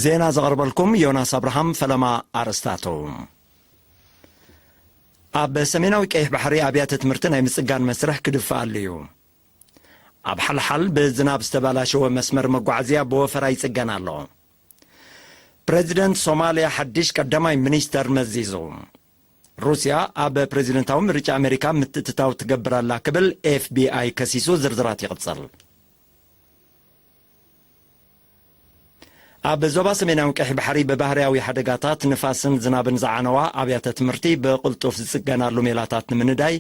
ዜና ዘቕርበልኩም ዮናስ ኣብርሃም። ፈለማ ኣርእስታቱ። ኣብ ሰሜናዊ ቀይሕ ባሕሪ ኣብያተ ትምህርቲ ናይ ምጽጋን መስርሕ ክድፋኣሉ እዩ። ኣብ ሓልሓል ብዝናብ ዝተባላሸወ መስመር መጓዓዝያ ብወፈራ ይጽገን ኣሎ። ፕረዚደንት ሶማልያ ሓድሽ ቀዳማይ ሚኒስተር መዚዙ። ሩስያ ኣብ ፕረዚደንታዊ ምርጫ ኣሜሪካ ምትእትታው ትገብር ኣላ ክብል ኤፍቢኣይ ከሲሱ። ዝርዝራት ይቕጽል። ኣብ ዞባ ሰሜናዊ ቀይሕ ባሕሪ ብባህርያዊ ሓደጋታት ንፋስን ዝናብን ዝዓነዋ ኣብያተ ትምህርቲ ብቕልጡፍ ዝጽገናሉ ሜላታት ንምንዳይ፣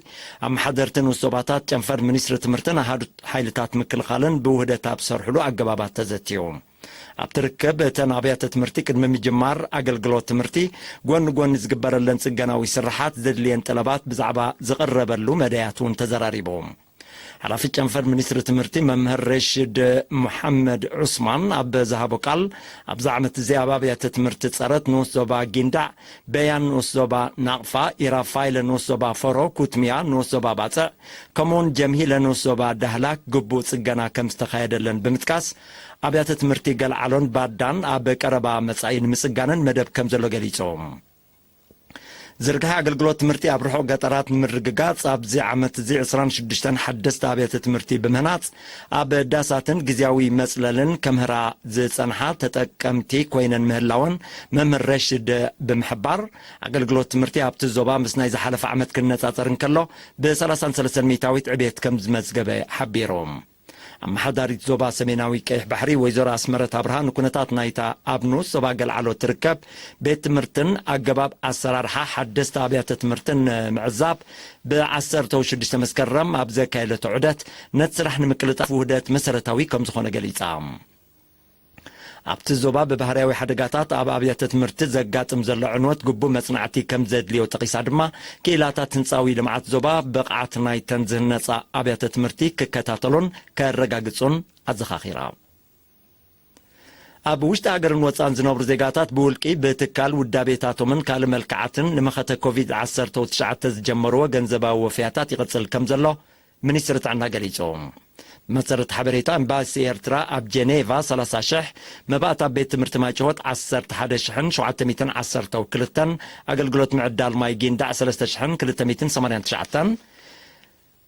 ኣመሓደርቲ ንኡስ ዞባታት፣ ጨንፈር ሚኒስትሪ ትምህርትን ኣሃዱ ሓይልታት ምክልኻልን ብውህደት ኣብ ዝሰርሕሉ ኣገባባት ተዘትዩ። ኣብቲ ርክብ፣ እተን ኣብያተ ትምህርቲ ቅድሚ ምጅማር ኣገልግሎት ትምህርቲ፣ ጎኒ ጎኒ ዝግበረለን ጽገናዊ ስርሓት ዘድልየን ጠለባት ብዛዕባ ዝቐረበሉ መዳያት እውን ተዘራሪቡ። ሓላፊ ጨንፈር ሚኒስትሪ ትምህርቲ መምህር ረሽድ ሙሓመድ ዑስማን ኣብ ዝሃቦ ቃል፣ ኣብዚ ዓመት እዚ ኣብ ኣብያተ ትምህርቲ ጸረት ንኡስ ዞባ ጊንዳዕ፣ በያን ንኡስ ዞባ ናቕፋ፣ ኢራፋይለ ንኡስ ዞባ ፎሮ፣ ኩትሚያ ንኡስ ዞባ ባጽዕ፣ ከምኡውን ጀምሂለ ንኡስ ዞባ ዳህላክ ግቡእ ጽገና ከም ዝተኻየደለን ብምጥቃስ፣ ኣብያተ ትምህርቲ ገልዓሎን ባዳን ኣብ ቀረባ መጻኢ ንምጽጋነን መደብ ከም ዘሎ ገሊጹ። ዝርግሐ ኣገልግሎት ትምህርቲ ኣብ ርሑቕ ገጠራት ንምርግጋጽ፣ ኣብዚ ዓመት እዚ ዕስራን ሽዱሽተን ሓደስቲ ኣብያተ ትምህርቲ ብምህናጽ፣ ኣብ ዳሳትን ግዝያዊ መጽለልን ከምህራ ዝጸንሓ ተጠቀምቲ ኮይነን ምህላወን መምህር ረሽድ ብምሕባር፣ ኣገልግሎት ትምህርቲ ኣብቲ ዞባ ምስ ናይ ዝሓለፈ ዓመት ክነጻጸር እንከሎ፣ ብ ሰላሳን ሰለስተን ሚእታዊት ዕቤት ከም ዝመዝገበ ሓቢሩ። ኣመሓዳሪት ዞባ ሰሜናዊ ቀይሕ ባሕሪ ወይዘሮ ኣስመረት ኣብርሃ፣ ንኩነታት ናይታ ኣብ ንኡስ ዞባ ገልዓሎ ትርከብ ቤት ትምህርትን ኣገባብ ኣሰራርሓ ሓደስቲ ኣብያተ ትምህርትን ንምዕዛብ፣ ብ ዓሰርተ ሽዱሽተ መስከረም ኣብ ዘካየደቶ ዑደት፣ ነቲ ስራሕ ንምቅልጣፍ ውህደት መሰረታዊ ከም ዝኾነ ገሊጻ። ኣብቲ ዞባ ብባህርያዊ ሓደጋታት ኣብ ኣብያተ ትምህርቲ ዘጋጥም ዘሎ ዕንወት ግቡእ መጽናዕቲ ከም ዘድልዮ ጠቒሳ ድማ፣ ክኢላታት ህንጻዊ ልምዓት ዞባ ብቕዓት ናይተን ዝህነጻ ኣብያተ ትምህርቲ ክከታተሉን ከረጋግጹን ኣዘኻኺራ። ኣብ ውሽጢ ሃገርን ወጻእን ዝነብሩ ዜጋታት ብውልቂ፣ ብትካል፣ ውዳቤታቶምን ካልእ መልክዓትን ንመኸተ ኮቪድ ዓሰርተ ትሽዓተ ዝጀመርዎ ገንዘባዊ ወፍያታት ይቕጽል ከም ዘሎ ሚኒስትሪ ጥዕና ገሊጹ። ብመሰረት ሓበሬታ ኤምባሲ ኤርትራ ኣብ ጀኔቫ፣ ሰላሳ ሽሕ፣ መባእታ ኣብ ቤት ትምህርቲ ማይጨወት ዓሰርተ ሓደ ሽሕን ሸውዓተ ሚእትን ዓሰርተ ክልተን፣ ኣገልግሎት ምዕዳል ማይ ጊንዳዕ ሰለስተ ሽሕን ክልተ ሚእትን ሰማንያን ትሽዓተን፣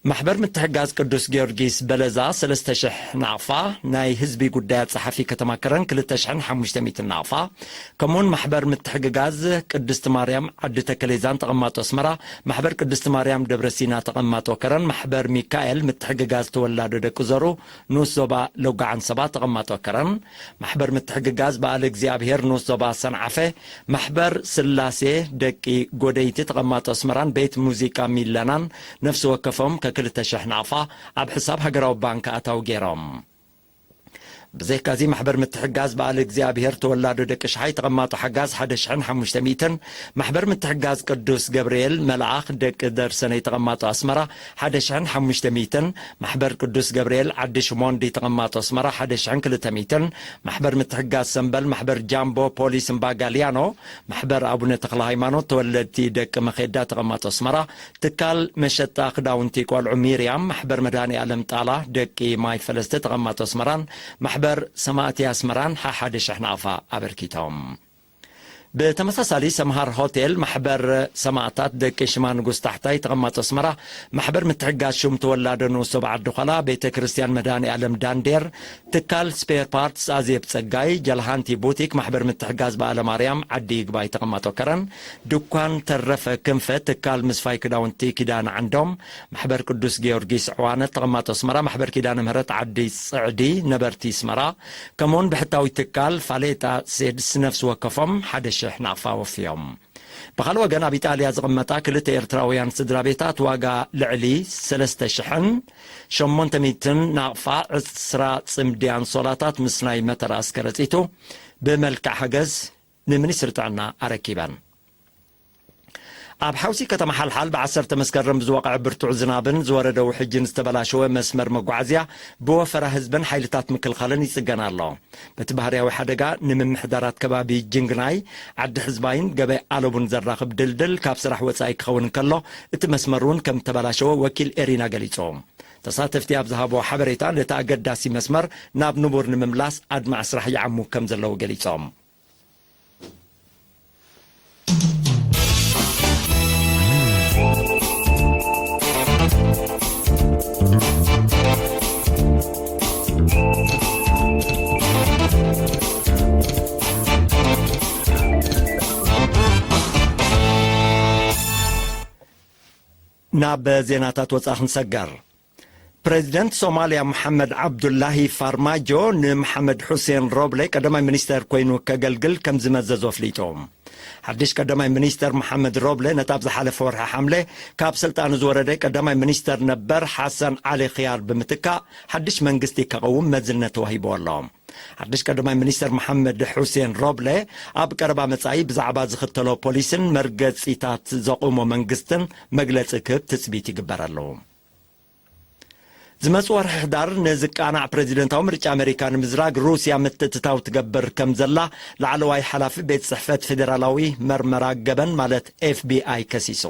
ማሕበር ምትሕጋዝ ቅዱስ ጊዮርጊስ በለዛ ሰለስተ ሽሕ ናቕፋ፣ ናይ ህዝቢ ጉዳያት ጸሓፊ ከተማ ከረን ክልተ ሽሕን ሓሙሽተ ሚእትን ናቕፋ፣ ከምኡውን ማሕበር ምትሕግጋዝ ቅድስቲ ማርያም ዓዲ ተከሌዛን ተቐማጦ ኣስመራ፣ ማሕበር ቅድስቲ ማርያም ደብረ ሲና ተቐማጦ ከረን፣ ማሕበር ሚካኤል ምትሕግጋዝ ተወላዶ ደቂ ዘሩ ንኡስ ዞባ ሎጋዓን ሰባ ተቐማጦ ከረን፣ ማሕበር ምትሕግጋዝ በዓለ እግዚኣብሔር ንኡስ ዞባ ሰንዓፈ፣ ማሕበር ስላሴ ደቂ ጎደይቲ ተቐማጦ ኣስመራን ቤት ሙዚቃ ሚለናን ነፍሲ ወከፎም ከክልተ ሽሕ ናቕፋ ኣብ ሕሳብ ሃገራዊ ባንክ ኣታዊ ገይሮም። ብዘይካዚ፣ ማሕበር ምትሕጋዝ በዓለ እግዚኣብሔር ተወላዶ ደቂ ሽሓይ ተቐማጦ ሓጋዝ ሓደ ሽሕን ሓሙሽተ ሚእትን፣ ማሕበር ምትሕጋዝ ቅዱስ ገብርኤል መልኣኽ ደቂ ደርሰነይ ተቐማጦ ኣስመራ ሓደ ሽሕን ሓሙሽተ ሚእትን፣ ማሕበር ቅዱስ ገብርኤል ዓዲ ሽሞንዲ ተቐማጦ ኣስመራ ሓደ ሽሕን ክልተ ሚእትን፣ ማሕበር ምትሕጋዝ ሰምበል፣ ማሕበር ጃምቦ ፖሊስ እምባ ጋልያኖ፣ ማሕበር ኣቡነ ተኽለ ሃይማኖት ተወለድቲ ደቂ መኼዳ ተቐማጦ ኣስመራ፣ ትካል መሸጣ ክዳውንቲ ቆልዑ ሚርያም፣ ማሕበር መድኃኔ ዓለም ጣላ ደቂ ማይ ፈለስቲ ተቐማጦ ኣስመራን ማሕበር ሰማእቲ ኣስመራን ሓሓደ ሽሕ ናቕፋ ኣበርኪቶም። ብተመሳሳሊ፣ ሰምሃር ሆቴል፣ ማሕበር ሰማእታት ደቂ ሽማ ንጉስ ታሕታይ ተቐማጦ ኣስመራ፣ ማሕበር ምትሕጋዝ ሹም ተወላዶ ንኡስ ዞባ ዓዲ ዃላ፣ ቤተ ክርስቲያን መድኃኔ ዓለም ዳንዴር፣ ትካል ስፔር ፓርትስ ኣዜብ ጸጋይ፣ ጀልሃንቲ ቡቲክ፣ ማሕበር ምትሕጋዝ በዓለ ማርያም ዓዲ ይግባይ ተቐማጦ ከረን፣ ድኳን ተረፈ ክንፈ፣ ትካል ምስፋይ ክዳውንቲ ኪዳነ ዓንዶም፣ ማሕበር ቅዱስ ጊዮርጊስ ዕዋነት ተቐማጦ ኣስመራ፣ ማሕበር ኪዳነ ምህረት ዓዲ ጽዕዲ ነበርቲ ኣስመራ፣ ከምኡውን ብሕታዊ ትካል ፋሌጣ ሴድስ ነፍሲ ወከፎም ሓደ ሽሕ ናቕፋ ወፍዮም። ብኻልእ ወገን፣ ኣብ ኢጣልያ ዝቕመጣ ክልተ ኤርትራውያን ስድራ ቤታት ዋጋ ልዕሊ ሰለስተ ሽሕን ሸሞንተ ሚእትን ናቕፋ ዕስራ ጽምዲ ኣንሶላታት ምስ ናይ መተርኣስ ከረጺቱ ብመልክዕ ሓገዝ ንሚኒስትሪ ጥዕና ኣረኪበን። ኣብ ሓውሲ ከተማ ሓልሓል ብዓሰርተ መስከረም ብዝወቕዐ ብርቱዕ ዝናብን ዝወረደ ውሕጅን ዝተበላሸወ መስመር መጓዓዝያ ብወፈራ ህዝብን ሓይልታት ምክልኻልን ይጽገን ኣሎ። በቲ ባህርያዊ ሓደጋ ንምምሕዳራት ከባቢ ጅንግናይ፣ ዓዲ ሕዝባይን ገበይ ኣለቡን ዘራኽብ ድልድል ካብ ስራሕ ወጻኢ ክኸውን እንከሎ፣ እቲ መስመር እውን ከም እተበላሸወ ወኪል ኤሪና ገሊጹ። ተሳተፍቲ ኣብ ዝሃብዎ ሓበሬታ፣ ነቲ ኣገዳሲ መስመር ናብ ንቡር ንምምላስ ኣድማዒ ስራሕ ይዓሙ ከም ዘለዉ ገሊጾም። ናብ ዜናታት ወጻኢ ክንሰገር። ፕሬዚደንት ሶማልያ መሓመድ ዓብዱላሂ ፋርማጆ ንመሓመድ ሑሴን ሮብሌ ቀዳማይ ሚኒስተር ኮይኑ ከገልግል ከም ዝመዘዞ ኣፍሊጡ። ሓድሽ ቀዳማይ ሚኒስተር መሓመድ ሮብሌ ነቲ ኣብ ዝሓለፈ ወርሒ ሓምለ ካብ ስልጣኑ ዝወረደ ቀዳማይ ሚኒስተር ነበር ሓሰን ዓሊ ኽያር ብምትካእ ሓድሽ መንግስቲ ከቐውም መዝነት ተዋሂብዎ ኣሎ። ሓድሽ ቀዳማይ ሚኒስተር መሓመድ ሑሴን ሮብሌ ኣብ ቀረባ መጻኢ ብዛዕባ ዝኽተሎ ፖሊስን መርገጺታት ዘቑሞ መንግስትን መግለጺ ክህብ ትጽቢት ይግበረሉ። ዝመጽእ ወርሒ ሕዳር ንዝቃናዕ ፕሬዚደንታዊ ምርጫ ኣሜሪካ ንምዝራግ ሩስያ ምትእትታው ትገብር ከም ዘላ ላዕለዋይ ሓላፊ ቤት ጽሕፈት ፌዴራላዊ መርመራ ገበን ማለት ኤፍቢኣይ ከሲሱ።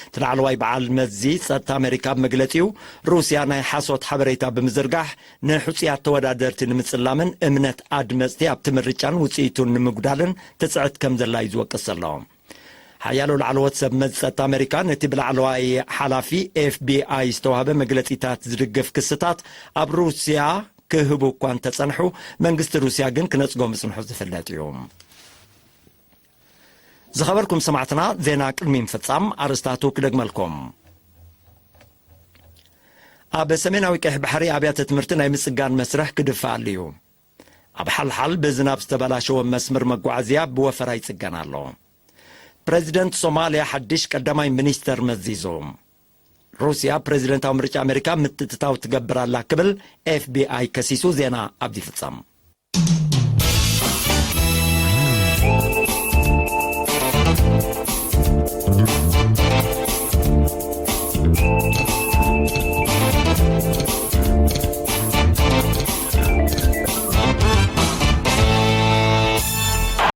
እቲ ላዕለዋይ በዓል መዚ ጸጥታ ኣሜሪካ ኣብ መግለጺኡ፣ ሩስያ ናይ ሓሶት ሓበሬታ ብምዝርጋሕ ንሕጹያት ተወዳደርቲ ንምጽላምን እምነት ኣድመጽቲ ኣብቲ ምርጫን ውጽኢቱን ንምጉዳልን ትጽዕት ከም ዘላ እዩ ዝወቅስ ዘሎ። ሓያሎ ላዕለዎት ሰብ መዚ ጸጥታ ኣሜሪካ ነቲ ብላዕለዋይ ሓላፊ ኤፍቢኣይ ዝተዋህበ መግለጺታት ዝድግፍ ክስታት ኣብ ሩስያ ክህቡ እኳ እንተጸንሑ፣ መንግስቲ ሩስያ ግን ክነጽጎ ምጽንሑ ዝፍለጥ እዩ። ዝኸበርኩም ሰማዕትና፣ ዜና ቅድሚ ምፍጻም ኣርእስታቱ ክደግመልኩም። ኣብ ሰሜናዊ ቀይሕ ባሕሪ ኣብያተ ትምህርቲ ናይ ምጽጋን መስርሕ ክድፋኣሉ እዩ። ኣብ ሓልሓል ብዝናብ ዝተበላሸወ መስመር መጓዓዝያ ብወፈራ ይጽገን ኣሎ። ፕሬዚደንት ሶማልያ ሓድሽ ቀዳማይ ሚኒስተር መዚዙ። ሩስያ ፕሬዚደንታዊ ምርጫ ኣሜሪካ ምትእትታው ትገብር ኣላ ክብል ኤፍቢኣይ ከሲሱ። ዜና ኣብዚ ይፍጸም።